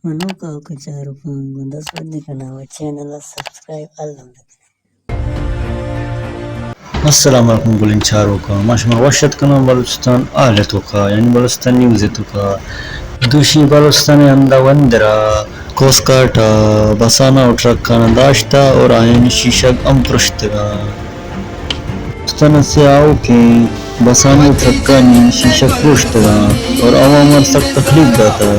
منوک آؤکیں چاروکاں گوں دست بندی کناں و چینل ءَ سبسکرائب الم بکناں۔ السلام علیکم گلیں چاروکاں، ما شما وش ات کناں بلوچستان آل ءِ توکا، یعنی بلوچستان نیوز ءِ توکا۔ دوشی بلوچستان ءِ ہند ءَ وندرا کوسٹ گارڈ ءَ بساناں و ٹرکاناں داشتہ اور آیانی شیشگ ہم پرشتگاں۔ بلوچستان ءَ سے آؤکیں بسانی و ٹرکانی شیشگ پروشتگاں اور عوام ءَ سک تکلیف داتہ۔